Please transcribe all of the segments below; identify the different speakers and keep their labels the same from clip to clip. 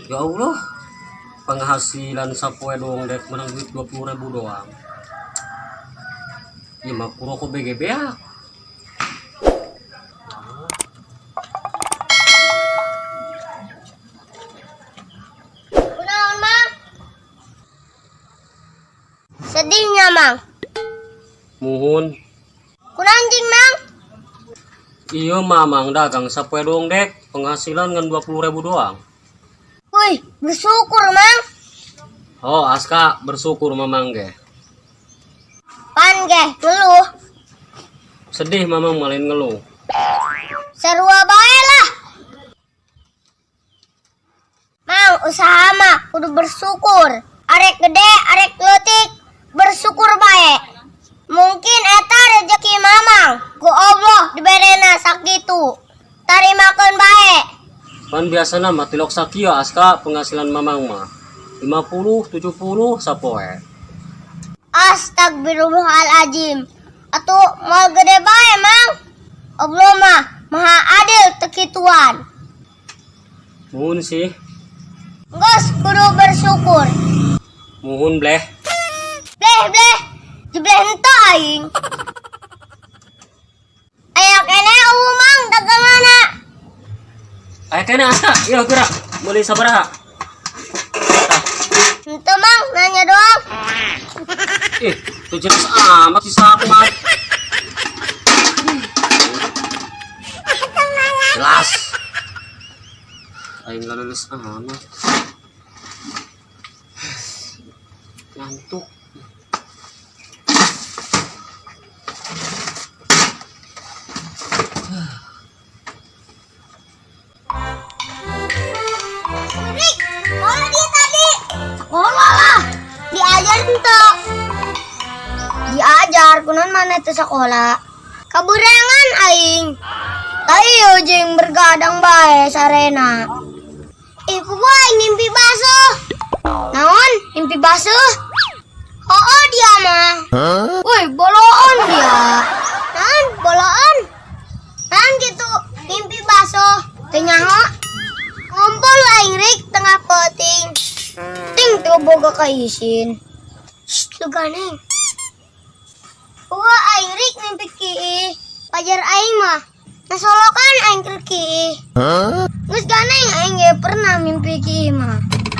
Speaker 1: Ya Allah, penghasilan sapoe doang dek menang duit 20.000 doang. Ya mah kuroko BGB ya.
Speaker 2: Kunaon, Mang? Sedihnya, Mang.
Speaker 1: Muhun.
Speaker 2: Kunaon jing, Mang?
Speaker 1: Iya mamang dagang sapoe doang dek, penghasilan ngan 20.000 doang.
Speaker 2: Wih, bersyukur, Mang.
Speaker 1: Oh, Aska bersyukur mamang ge.
Speaker 2: Pan ge, ngeluh.
Speaker 1: Sedih mamang malin ngeluh.
Speaker 2: Sarua bae lah. Mang, usaha mah kudu bersyukur. Arek gede, arek leutik, bersyukur bae. Mungkin eta rezeki mamang, ku Allah diberena sakitu. Tarimakeun bae.
Speaker 1: Pan biasana mah tilok sakieu Aska penghasilan mamang mah. 50, 70 sapoe.
Speaker 2: Astagfirullahaladzim. Atuh moal gede bae, Mang. Allah mah maha adil teu kituan.
Speaker 1: Muhun sih.
Speaker 2: Geus kudu bersyukur.
Speaker 1: Muhun bleh.
Speaker 2: Bleh bleh. Jebleh henteu aing. Aya keneh eueuh Mang daganganna.
Speaker 1: Aya keneh Aska, ieu geura. Meuli sabaraha?
Speaker 2: Henteu Mang, nanya doang.
Speaker 1: Ih, tuh jelas amat si Sakmat. Jelas. Aing lulus amat. Ngantuk.
Speaker 2: Rik, sekolah dia tadi. Sekolah lah. Diajar henteu. Diajar kunaon mana teu sekolah. Kaburangan aing. Tayo jeung bergadang bae sarena. Ih, puguh aing mimpi basuh. Naon? Mimpi basuh? Oh, dia mah. Woi, boloon dia. Naon? Boloon? Naon gitu? Mimpi basuh. Teu nyaho. Ngompol aing Rik tengah peuting. Ting teu boga kaisin. Shh, lu ganeng. Wah, aing Rik mimpi kiih. Pajar aing mah. Nasolokan aing keur kiih. Geus ganeng aing ge pernah mimpi kiih mah.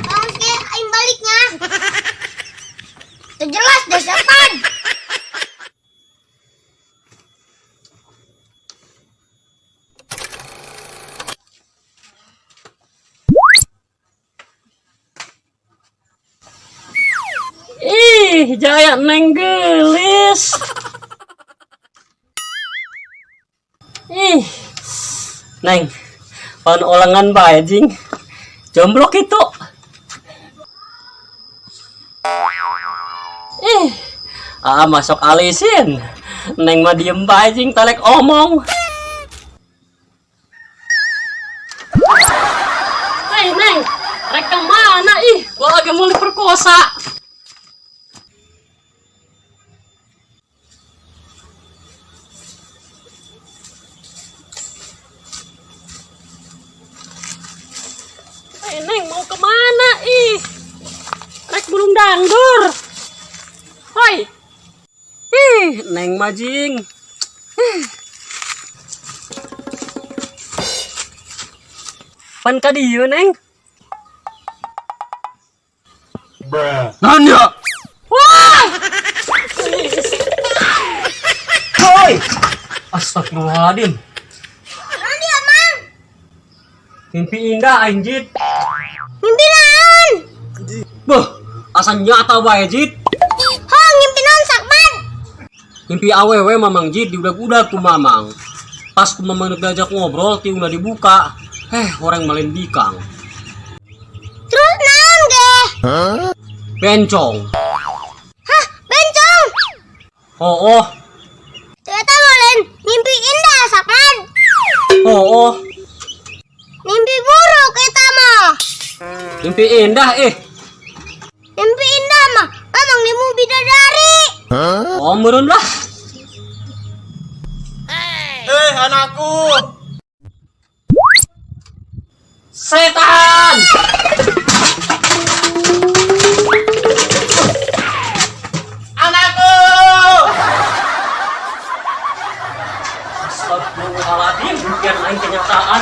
Speaker 2: Langsung ge aing baliknya. Teu jelas deh setan.
Speaker 1: Ih, Jaya neng gelis. Ih, neng, pan olangan bae jing. Jomblo kitu. Ih, masuk alisin. Neng mah diem bae jing talek omong. Hei neng, rek ke mana ih? Gua lagi mau diperkosa. Hei neng, mau kemana ih? Rek belum dangdur. Hoi. Ih, neng majing. Ih. Pan ka dieu neng?
Speaker 3: Bruh.
Speaker 1: Naon ya? Wah! Woi! Astagfirullahaladzim.
Speaker 2: Naon dia, Mang?
Speaker 1: Mimpi indah aing jit.
Speaker 2: Mimpi naon?
Speaker 1: Beuh, asa nyata bae jit.
Speaker 2: Ho, ngimpi naon sakman?
Speaker 1: Mimpi awewe mamang jit diudag-udag ku mamang. Pas ku mamang diajak ngobrol tiungna dibuka. Orang malin bikang.
Speaker 2: Terus naon ge?
Speaker 3: Huh?
Speaker 1: Bencong.
Speaker 2: Hah, bencong?
Speaker 1: Oh, oh.
Speaker 2: Ternyata malin mimpi indah sakman.
Speaker 1: Oh, oh.
Speaker 2: Mimpi buruk eta mah.
Speaker 1: Mimpi indah eh.
Speaker 2: Mimpi indah mah emang nemu bidadari.
Speaker 3: Huh?
Speaker 1: Oh, meureun lah.
Speaker 3: Anakku.
Speaker 1: Setan. Astagfirullahaladzim, impian aing kenyataan.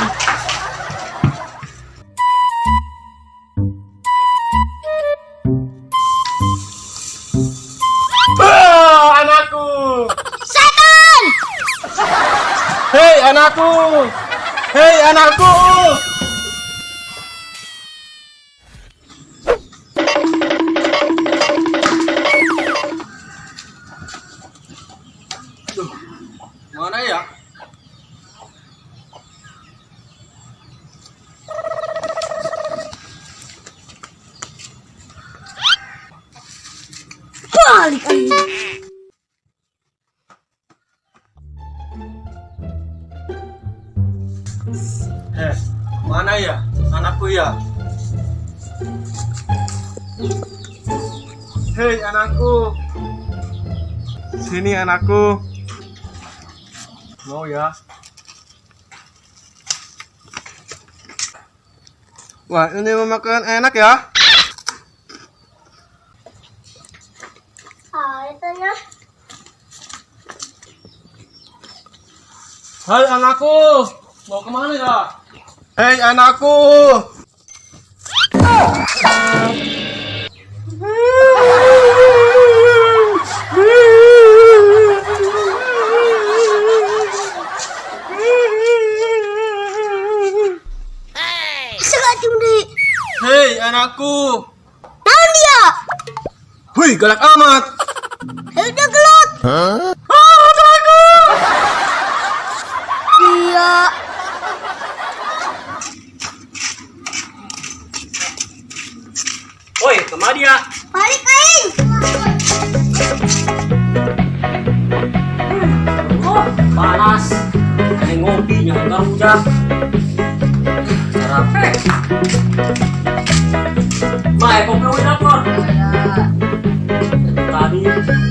Speaker 3: Ah, anakku.
Speaker 2: Setan!
Speaker 3: Hei anakku. Hei anakku. Duh, mana ya?
Speaker 2: Balik aing.
Speaker 3: Eh, mana ya? Anakku ya? Hei anakku. Sini anakku. Mau ya? Wah, ini makanan enak ya.
Speaker 2: Ah, itu nya.
Speaker 3: Hai anakku, mau kemana ya? Hei anakku.
Speaker 2: Asa deui.
Speaker 3: Hei anakku.
Speaker 2: Naon dia?
Speaker 3: Wih, galak amat.
Speaker 2: Hayu dia gelut.
Speaker 3: Ah,
Speaker 2: Iya.
Speaker 1: Woi, kemana dia?
Speaker 2: Balik aing.
Speaker 1: Oh, panas. Kayak ngopi nya rujak. Sarape. Mae, kopi udah dapur. Tadi.